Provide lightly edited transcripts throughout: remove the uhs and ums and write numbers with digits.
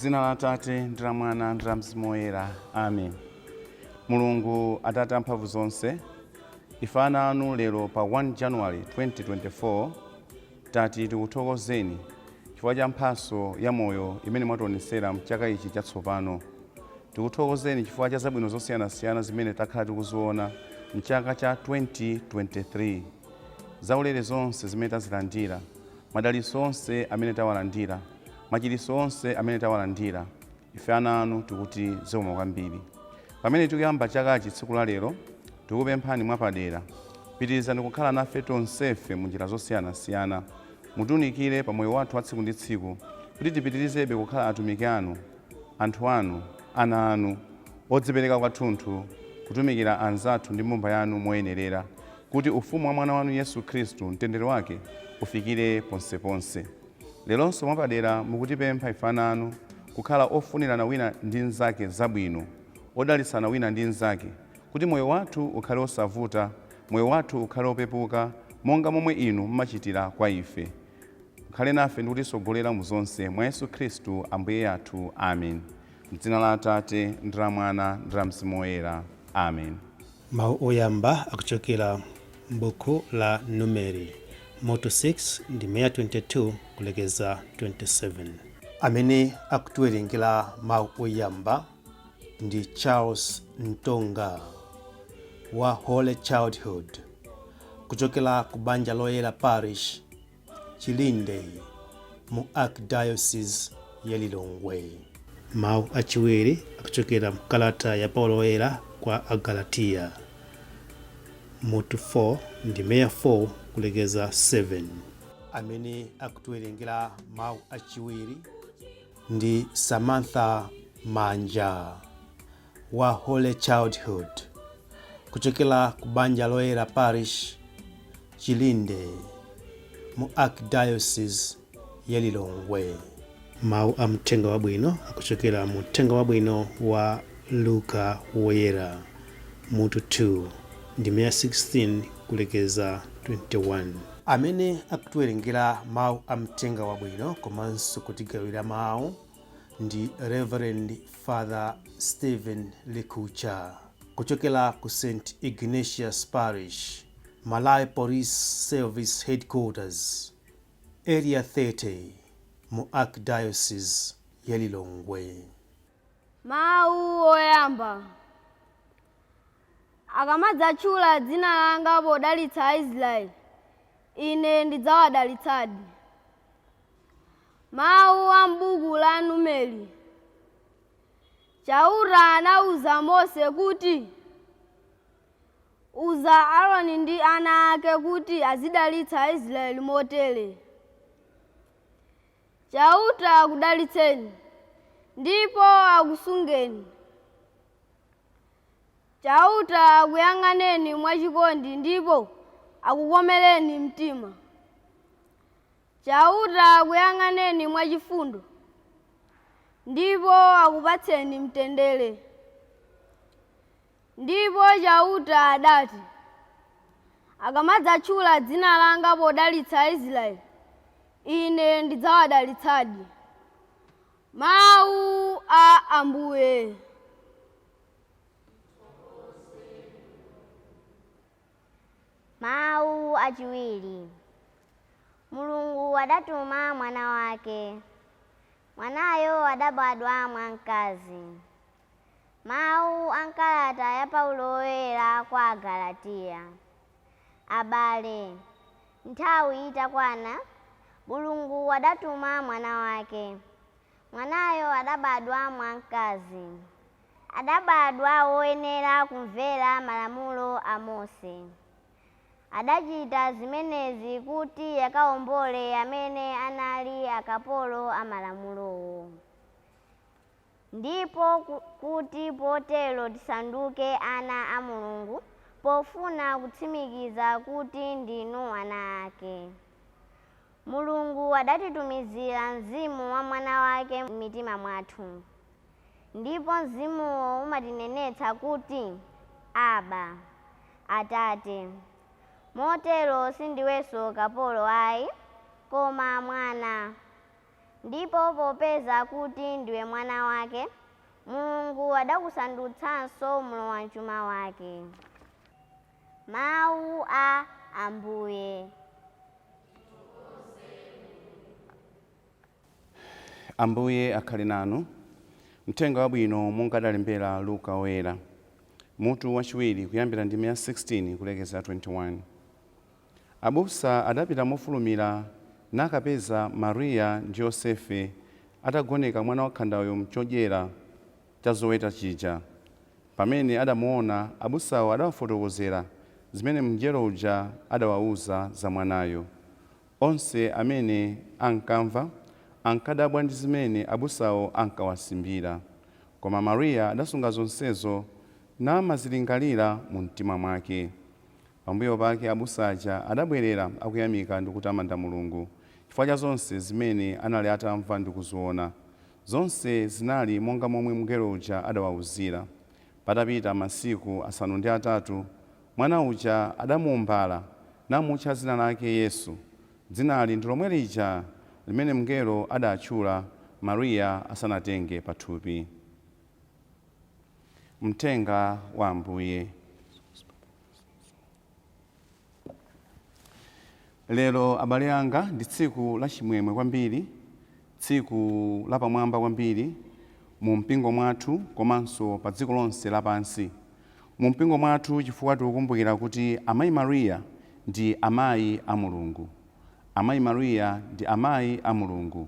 Mdzina la Atate ndi la Mwana ndi la Mzimu Woyera, amen. Mulungu Atate amphamvu zonse, ife ana anu lero pa 1 January 2024 tati tikuthokozeni chifukwa cha mphatso ya moyo imene mwationetsera mchaka ichi chatsopano. Tikuthokozeni chifukwa cha zabwino zosiyanasiyana zimene takhala tikuziona mchaka cha 2023, zaulere zonse zimene tazilandira, madalitso onse amene tawalandira, machiritso onse amene tawalandira. Ife ana anu tikuti zikomo kwambiri. Pamene tikuyamba chakachi tsiku la lero, tikupemphani mwapadera, pitirizani kukhala nafe tonsefe mu njira zosiyanasiyana. Mutiunikire pa moyo wathu wa tsiku ndi tsiku kuti tipitirizebe kukhala atumiki anu, anthu anu, ana anu, odzipereka kwathunthu kutumikira anzathu ndi mbumba yanu moyenerera, kuti ufumu wa mwana wanu Yesu Khristu, mtendere wake ufikire ponseponse. Leronso mwapadera mukutipempha ife ana anu kukhala ofunirana wina ndi mnzake zabwino, odalitsana wina ndi mnzake, kuti moyo wathu ukhale osavuta, moyo wathu ukhale opepuka, monga momwe inu mmachitira kwa ife. Mukhale nafe ndi kutitsogolera mu zonse mwa Yesu Khristu Ambuye athu, amen. Mdzina la Atate ndi la Mwana ndi la Mzimu Woyera, amen. Mawu oyamba akuchokera m'buku la Numeri, mutu 6 ndime ya 22 kulekeza 27. Amene akutiwerengera mawu oyamba ndi Charles Ntonga wa Holy Childhood kuchokera ku Banja Loyera Parish, Chilinde, mu Archdiocese ya Lilongwe. Mawu achiwiri akuchokera mkalata ya Paulo Woyera kwa Agalatiya, mutu 4 ndime ya 4 kulekeza 7. Amene akutiwerengera mawu achiwiri ndi Samantha Manja wa Holy Childhood kuchokera ku Banja Loyera Parish, Chilinde, mu Archdiocese ya Lilongwe. Mawu a Mthenga Wabwino akuchokera mu Mthenga Wabwino wa Luka Woyera, mutu 2 ndime ya 16 kulekeza 21. Amene akutiwerengera mawu a Mthenga Wabwino komanso kutigawira mawu ndi Reverend Father Stephen Likucha kuchokera ku St Ignatius Parish, Malawi Police Service Headquarters, Area 30, mu Archdiocese ya Lilongwe. Mawu oyamba. Akamadzatchula dzina langa podalitsa Aisraeli, ine ndidzawadalitsadi. Mawu a m'buku la Numeri. Chauta anauza Mose kuti, Uza Aaroni ndi ana ake kuti azidalitsa Aisraeli motere: Chauta akudalitseni ndipo akusungeni. Chauta akuyang'aneni mwachikondi ndipo akukomereni mtima. Chauta akuyang'aneni mwachifundo ndipo akupatseni mtendere. Ndipo Chauta adati, Akamadzatchula dzina langa podalitsa Aisraeli, ine ndidzawadalitsadi. Mawu a Ambuye. Mawu achiwiri. Mulungu adatuma mwana wake. Mwanayo adabadwa mwa mkazi. Mawu a m'kalata ya Paulo Woyera kwa Agalatiya. Abale, nthawi itakwana, Mulungu adatuma mwana wake. Mwanayo adabadwa mwa mkazi. Adabadwa woyenera kumvera malamulo a Mose. Adachita zimenezi kuti akawombole amene anali akapolo a malamulowo, ndipo kuti potero tisanduke ana a Mulungu, pofuna kutsimikiza kuti ndinu ana ake. Mulungu adatitumizira Mzimu wa Mwana wake m'mitima mwathu, ndipo Mzimuwo umatinenetsa kuti, Aba, Atate. Motero sindiwenso kapolo ayi, koma mwana. Ndipo popeza kuti ndiwe mwana wake, Mulungu adakusandutsanso mlowam'chuma wake. Mawu a Ambuye. Ambuye akhale nanu. Mthenga wabwino monga adalembera Luka Woyera, mutu wachiwiri, kuyambira ndime ya 16 kulekeza 21. Abusa adapita mofulumira nakapeza Mariya ndi Yosefe atagoneka mwana wakhandayo mchodyera cha zoweta chija. Pamene adamuona, abusawo adawafotokozera zimene mngelo uja adawauza za mwanayo. Onse amene ankamva ankadabwa ndi zimene abusawo ankawasimbira. Koma Mariya adasunga zonsezo namazilingalira mu mtima mwake. Pambuyo pake abusa aja adabwerera akuyamika ndi kutamanda Mulungu chifukwa cha zonse zimene anali atamva ndi kuziona. Zonse zinali monga momwe mngelo uja adawauzira. Patapita masiku 8, mwana uja adamuumbala namutcha dzina lake Yesu. Dzinali ndi lomwe lija limene mngelo adatchula Mariya asanatenge pathupi. Mthenga wa Ambuye. Lero abale anga ndi tsiku la chimwemwe kwambiri, tsiku lapamwamba kwambiri mu mpingo mwathu komanso pa dziko lonse lapansi. Mu mpingo mwathu chifukwa tikukumbukira kuti Amayi Mariya ndi amayi a Mulungu. Amayi Mariya ndi amayi a Mulungu.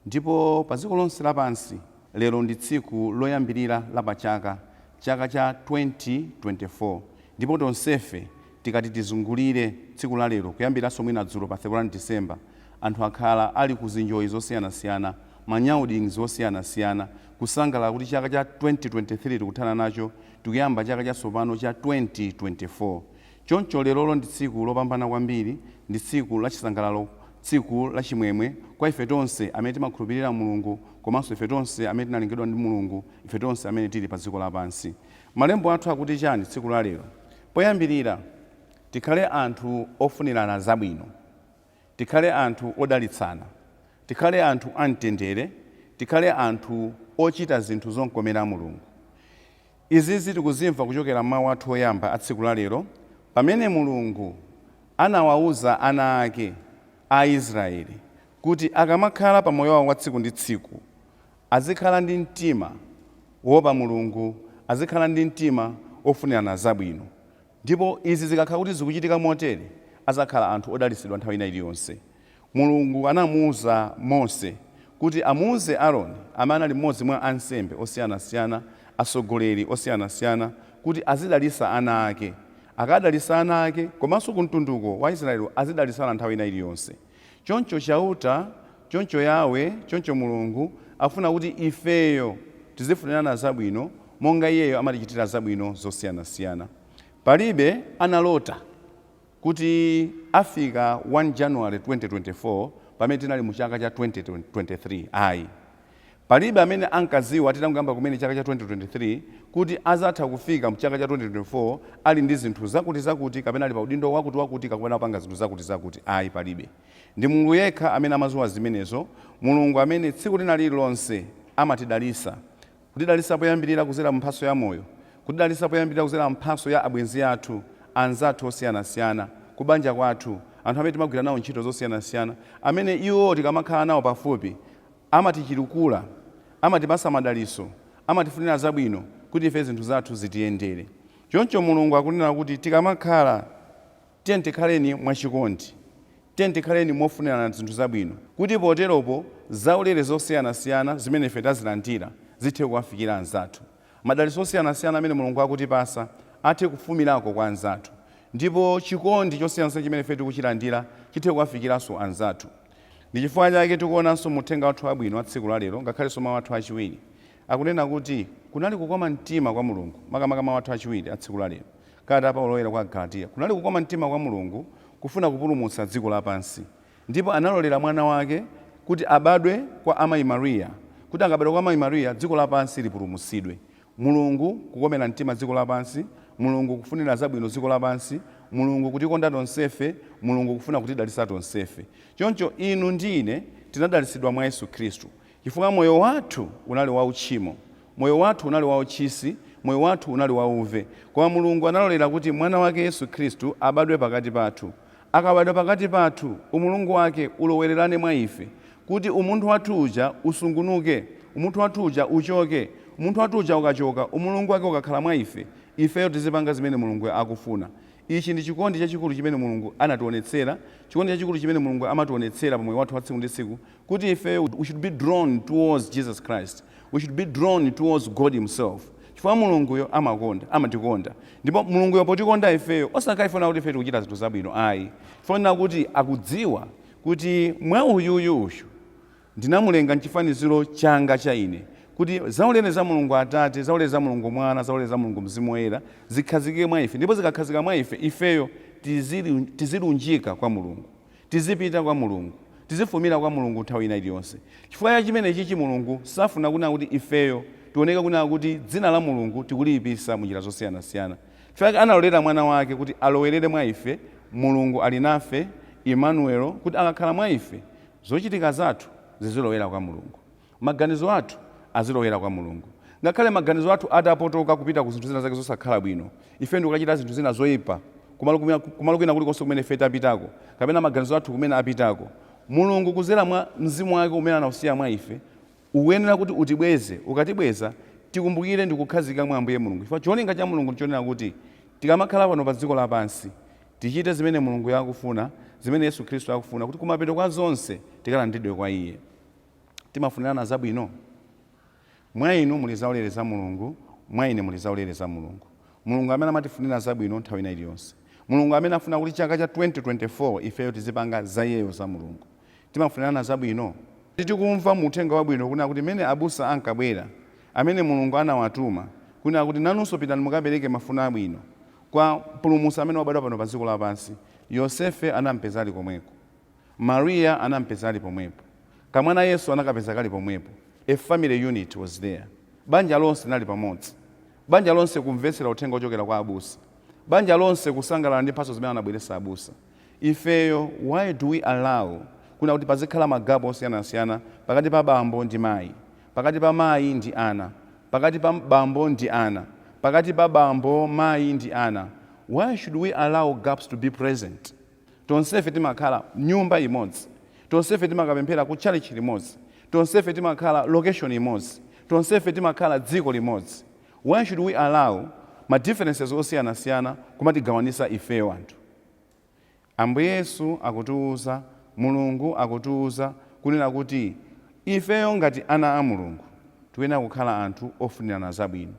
Ndipo pa dziko lonse lapansi lero ndi tsiku loyambirira la pachaka, chaka cha 2024. Ndipo tonsefe tikati tizungulire tsiku la lero, kuyambiranso mwina dzulo pa 31 December, anthu akhala ali ku zinjoyi zosiyanasiyana, ma nyaudings osiyanasiyana, kusangalala kuti chaka cha 2023 tikuthana nacho, tikuyamba chaka chatsopano cha 2024. Choncho lerolo ndi tsiku lopambana kwambiri, ndi tsiku la chisangalalo, tsiku la chimwemwe kwa ife tonse amene timakhulupirira Mulungu komanso ife tonse amene tinalengedwa ndi Mulungu, ife tonse amene tili pa dziko lapansi. Malembo athu akuti chani tsiku la lero? Poyambirira, tikhale anthu ofunirana zabwino, tikhale anthu odalitsana, tikhale anthu amtendere, tikhale anthu ochita zinthu zomkomera Mulungu. Izizi tikuzimva kuchokera m'mawu athu oyamba a tsiku la lero, pamene Mulungu anawauza ana ake a Israeli kuti akamakhala pa moyo wawo wa tsiku ndi tsiku azikhala ndi mtima woopa Mulungu, azikhala ndi mtima wofunirana zabwino. Ndipo izi zikakhala kuti zikuchitika motere, azakhala anthu odalitsidwa nthawi ina iliyonse. Mulungu anamuuza Mose kuti amuuze Aroni, amene anali mmodzi mwa ansembe osiyanasiyana, atsogoleri osiyanasiyana, kuti azidalitsa ana ake. Akadalitsa ana ake, komanso ku mtunduko wa Israeli azidalitsana nthawi ina iliyonse. Choncho Chauta, choncho Yahweh, choncho Mulungu afuna kuti ifeyo tizifunirana zabwino monga iyeyo amatichitira zabwino zosiyanasiyana. Palibe analota kuti afika 1 January 2024 pamene tinali mu chaka cha 2023 ayi. Palibe amene ankadziwa titangoyamba kumene chaka cha 2023 kuti azatha kufika mchaka cha 2024 ali ndi zinthu zakuti zakuti kapena ali pa udindo wakuti wakuti kapena kupanga zinthu zakuti zakuti ayi, palibe. Ndi Mulungu yekha amene amadziwa zimenezo, Mulungu amene tsiku lina lililonse amatidalitsa, kutidalitsa poyambirira kudzera mu mphatso ya moyo, kutidalitsa poyambirira kudzera mphatso ya abwenzi athu, anzathu osiyanasiyana, kubanja kwathu, anthu amene timagwira nawo ntchito zosiyanasiyana, amene iwo tikamakhala nawo pafupi amatichirukula, amatipatsa madalitso, amatifunira zabwino kuti ife zinthu zathu zitiyendere. Choncho Mulungu akunena kuti tikamakhala, tiye tikhaleni mwachikondi, tiye tikhaleni mofunirana zinthu zabwino, kuti poteropo zaulere zosiyanasiyana zimene ife tazilandira zithe kuwafikira anzathu. Madalitso osiyanasiyana amene Mulungu akutipasa athe kufumirako kwa anzathu, ndipo chikondi chosiyanasiyana chimene ife tikuchilandira chithe kuwafikiranso anzathu. Ndi chifukwa chake tikuonanso mu uthenga wathu wabwino wa tsiku la lero, ngakhalenso mawu athu achiwiri akunena kuti kunali kukoma mtima kwa Mulungu, makamaka mawu athu achiwiri a tsiku la lero, kalata ya Paulo Woyera kwa Agalatiya, kunali kukoma mtima kwa Mulungu kufuna kupulumutsa dziko lapansi, ndipo analolera mwana wake kuti abadwe kwa amayi Mariya, kuti akabadwa kwa amayi Mariya dziko lapansi lipulumutsidwe. Mulungu kukomera mtima dziko lapansi, Mulungu kufunira zabwino dziko lapansi, Mulungu kutikonda tonsefe, Mulungu kufuna kutidalitsa tonsefe. Choncho inu ndi ine Tinadalitsidwa mwa Yesu Khristu chifukwa moyo wathu unali wauchimo, moyo wathu unali wauchisi, moyo wathu unali wauve. Koma Mulungu analolera kuti mwana wake Yesu Khristu abadwe pakati pathu. Akabadwa pakati pathu, umulungu wake ulowererane mwa ife, kuti umunthu wathu uja usungunuke, umunthu wathu uja uchoke. Umunthu wathu uja ukachoka, umulungu wake ukakhala mwa ife, ifeyo tizipanga zimene Mulungu akufuna. Ichi ndi chikondi chachikulu chimene Mulungu anationetsera, chikondi chachikulu chimene Mulungu amationetsera pamoyo wathu wa tsiku ndi tsiku, kuti ifeyo we should be drawn towards Jesus Christ, we should be drawn towards God himself, chifukwa Mulunguyo amakonda, amatikonda. Ndipo Mulunguyo potikonda ifeyo, osakhala ifuna kuti ife tikuchita zinthu zabwino, ayi, chifukwa kuti akudziwa kuti mwa uyuyu uyu ndinamulenga mchifaniziro changa cha ine, kuti zaulere za Mulungu Atate, zaulere za Mulungu Mwana, zaulere za Mulungu Mzimu Woyera zikhazikike mwa ife. Ndipo zikakhazika mwa ife, ifeyo tizilunjika kwa Mulungu, tizipita kwa Mulungu, tizifumira kwa Mulungu nthawi ina iliyonse. Chifukwa cha chimene chichi, Mulungu safuna kunena kuti ifeyo tioneke kunena kuti dzina la Mulungu tikuliyipisa munjira zosiyanasiyana. Chifukwa analolera mwana wake kuti alowerere mwa ife, Mulungu ali nafe, Emmanuel, kuti akakhala mwa ife, zochitika zathu zizilowera kwa Mulungu, maganizo athu azilowera kwa Mulungu. Ngakhale maganizo athu atapotoka kupita ku zinthu zina zake zosakhala bwino, ife ndikukachita zinthu zina zoyipa kumalo kwina kulikonse kumene ife tapitako, kapena maganizo athu kumene apitako, Mulungu kuzera mwa mzimu wake umene anausiya mwa ife ukuyenera kuti utibweze. Ukatibweza, tikumbukire ndi kukhazika mwa Ambuye Mulungu, chifukwa cholinga cha Mulungu nchonena kuti tikamakhala pano pa dziko lapansi tichite zimene Mulungu akufuna, zimene Yesu Khristu akufuna, kuti kumapeto kwa zonse tikalandidwe kwa iye. Timafunirana zabwino. Mwa inu muli zaulere za Mulungu, mwa ine muli zaulere za Mulungu. Mulungu amene amatifunira zabwino nthawi ina iliyonse, Mulungu amene afuna kuti chaka cha 2024 ifeyo tizipanga za iyeyo za Mulungu. Timafunirana zabwino. Tikumva mu uthenga wabwino kunena kuti mmene abusa ankabwera, amene Mulungu anawatuma kunena kuti nanunso pitani mukapereke mafuno abwino kwa Mpulumutsi amene wabadwa pano pa dziko lapansi, Yosefe anampeza ali komweko, Mariya anampeza ali pomwepo, kamwana Yesu anakapeza kali pomwepo. A family unit was there. Banja lonse linali pamodzi, banja lonse kumvetsera uthenga ochokera kwa abusa, banja lonse kusangalala ndi mphatso zimene anabweretsa abusa. Ifeyo, why do we allow kuna kuti pazikhala ma gap osiyanasiyana pakati pa bambo ndi mayi, pakati pa mayi ndi ana, pakati pa bambo ndi ana, pakati pa bambo, mayi ndi ana? Why should we allow gaps to be present? Tonsefe timakhala nyumba imodzi, tonsefe timakapemphera ku church limodzi, tonsefe timakhala location imodzi, tonsefe timakhala dziko limodzi. Why should we allow ma differences osiyanasiyana kumatigawanisa ifeyo anthu? Ambuye Yesu akutiuza, Mulungu akutiuza kunena kuti ifeyo ngati ana a Mulungu tiyenera kukhala anthu ofunirana zabwino,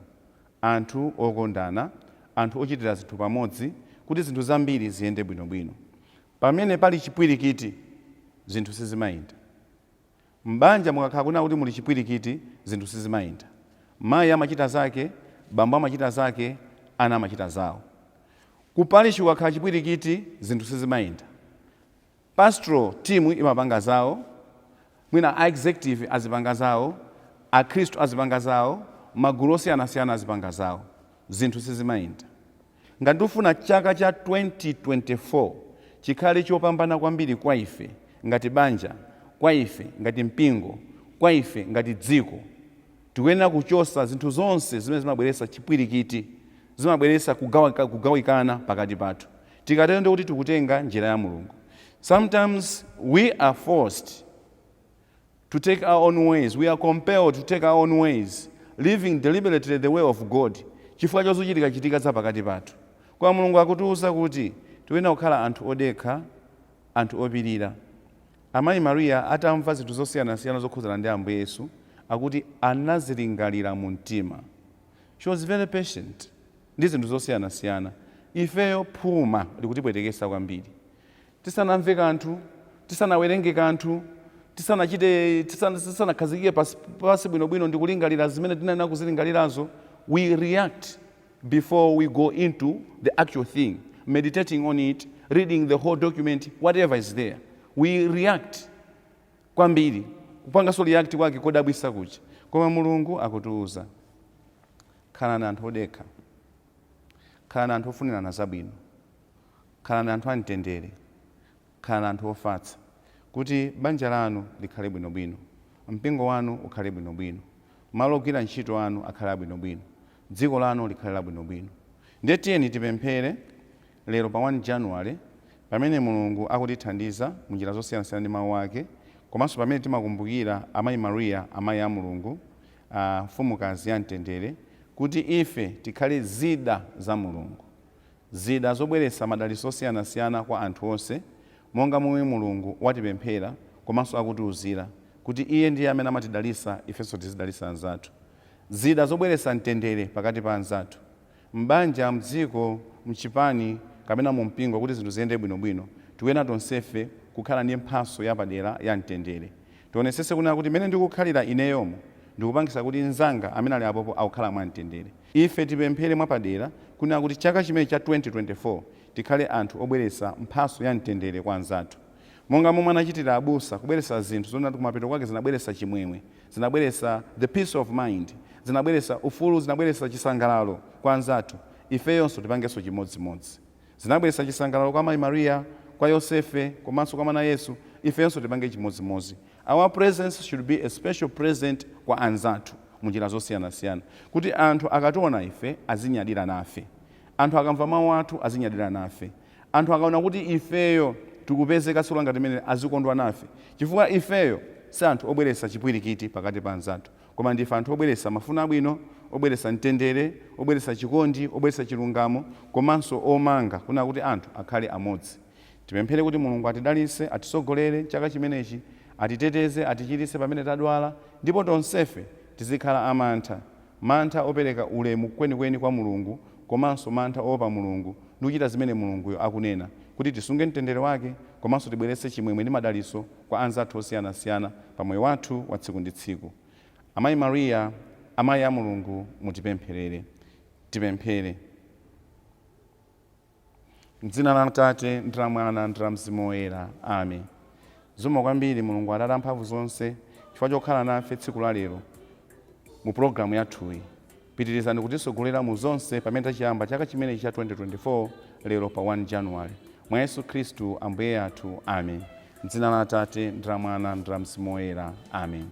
anthu okondana, anthu ochitira zinthu pamodzi, kuti zinthu zambiri ziyende bwinobwino. Pamene pali chipwirikiti, zinthu sizimayenda. M'banja mukakhala kunena kuti muli chipwirikiti, zinthu sizimayenda. Mayi amachita zake, bambo amachita zake, ana amachita zawo. Ku parish kukakhala chipwirikiti, zinthu sizimayenda. Pastoral team imapanga zawo, mwina a executive azipanga zawo, akhristu azipanga zawo, magulu osiyanasiyana azipanga zawo, zinthu sizimayenda. Ngati tikufuna chaka cha 2024 chikhale chopambana kwambiri kwa ife ngati banja, kwa ife ngati mpingo, kwa ife ngati dziko, tikuyenera kuchosa zinthu zonse zimene zimabweretsa chipwirikiti, zimabweretsa kugawikana pakati pathu. Tikatero ndi kuti tikutenga njira ya Mulungu. Sometimes we are forced to take our own ways, we are compelled to take our own ways, leaving deliberately the way of God, chifukwa chozochitika-chitika za pakati pathu. Koma Mulungu akutiwuza kuti tikuyenera kukhala anthu odekha, anthu opirira. Amayi Mariya atamva zinthu zosiyanasiyana zokhudzana ndi Ambuye Yesu, akuti anazilingalira mu mtima. She was very patient ndi zinthu zosiyanasiyana. Ifeyo phuma likutipwetekesa kwambiri. Tisanamve kanthu, tisanawerenge kanthu, tisanachite, tisanakhazikike pasi bwinobwino ndi kulingalira zimene tinanena kuzilingalirazo, we react before we go into the actual thing, meditating on it, reading the whole document, whatever is there. We react kwambiri, kupanganso react kwake kodabwisa kuja. Koma Mulungu akutiuza, khalani anthu odekha, khalani anthu ofunirana zabwino, khalani anthu amtendere, khalani anthu ofatsa. Kuti banja lanu likhale bwinobwino, mpingo wanu ukhale bwinobwino, malo ogwira ntchito anu akhale abwinobwino, dziko lanu likhale labwinobwino. Ndiye tiyeni tipemphere lero pa 1 January, pamene Mulungu akutithandiza munjira zosiyanasiyana ndi mawu ake, komanso pamene timakumbukira Amayi Mariya, amayi a Mulungu, mfumukazi ya mtendere, kuti ife tikhale zida za Mulungu, zida zobweretsa madalitso osiyanasiyana kwa anthu onse, monga momwe Mulungu watipemphera komanso akutiuzira kuti iye ndiye amene amatidalitsa, ifenso tizidalitsa anzathu. Zida zobweretsa mtendere pakati pa anzathu, m'banja, mdziko, mchipani kapena mu mpingo, kuti zinthu ziyende bwinobwino, tikuyenera tonsefe kukhala ndi mphatso yapadera ya mtendere. Tionetsetse kunena kuti mmene ndikukhalira ineyomo, ndikupangisa kuti mnzanga amene ali apopo akukhala mwamtendere. Ife tipemphere mwapadera kunena kuti chaka chimene cha 2024 tikhale anthu obweretsa mphatso ya mtendere kwa anzathu, monga momwe anachitira abusa kubweretsa zinthu zonena kuti kumapeto kwake zinabweretsa chimwemwe, zinabweretsa the peace of mind, zinabweretsa ufulu, zinabweretsa chisangalalo kwa anzathu. Ifeyonso tipangenso chimodzimodzi. Zinabweretsa chisangalalo kwa Mayi Mariya, kwa Yosefe komanso kwa mwana Yesu. Ifeyonso tipange chimodzimodzi. Our presence should be a special present kwa anzathu munjira zosiyanasiyana, kuti anthu akationa ife azinyadira nafe, anthu akamva mawu athu azinyadira nafe, anthu akaona kuti ifeyo tikupezeka tsiku ngati limene azikondwa nafe, chifukwa ifeyo si anthu obweretsa chipwirikiti pakati pa anzathu, koma ndife anthu obweretsa mafuno abwino, obweretsa mtendere, obweretsa chikondi, obweretsa chilungamo, komanso omanga kunena kuti anthu akhale amodzi. Tipemphere kuti Mulungu atidalitse, atisogolere chaka chimenechi, atiteteze, atichiritse pamene tadwala, ndipo tonsefe tizikhala amantha, mantha opereka ulemu kwenikweni kwa Mulungu, komanso mantha oopa Mulungu ndi kuchita zimene Mulunguyo akunena, kuti tisunge mtendere wake komanso tibweretse chimwemwe ndi madalitso kwa anzathu osiyanasiyana pa moyo wathu wa tsiku ndi tsiku. Amayi Mariya, amayi a Mulungu, mutipempherere. Tipemphere. Mdzina la Tate ndi la Mwana ndi la Mzimu Woyera, amen. Zikomo kwambiri, Mulungu Atate amphamvu zonse, chifukwa chokhala nafe tsiku la lero mu pulogalamu yathuyi. Pitirizani kutisogolera mu zonse pamene tachiyamba chaka chimenechi cha 2024 lero pa 1 January, mwa Yesu Khristu Ambuye athu, amen. Mdzina la Atate ndi la Mwana ndi la Mzimu Woyera, amen.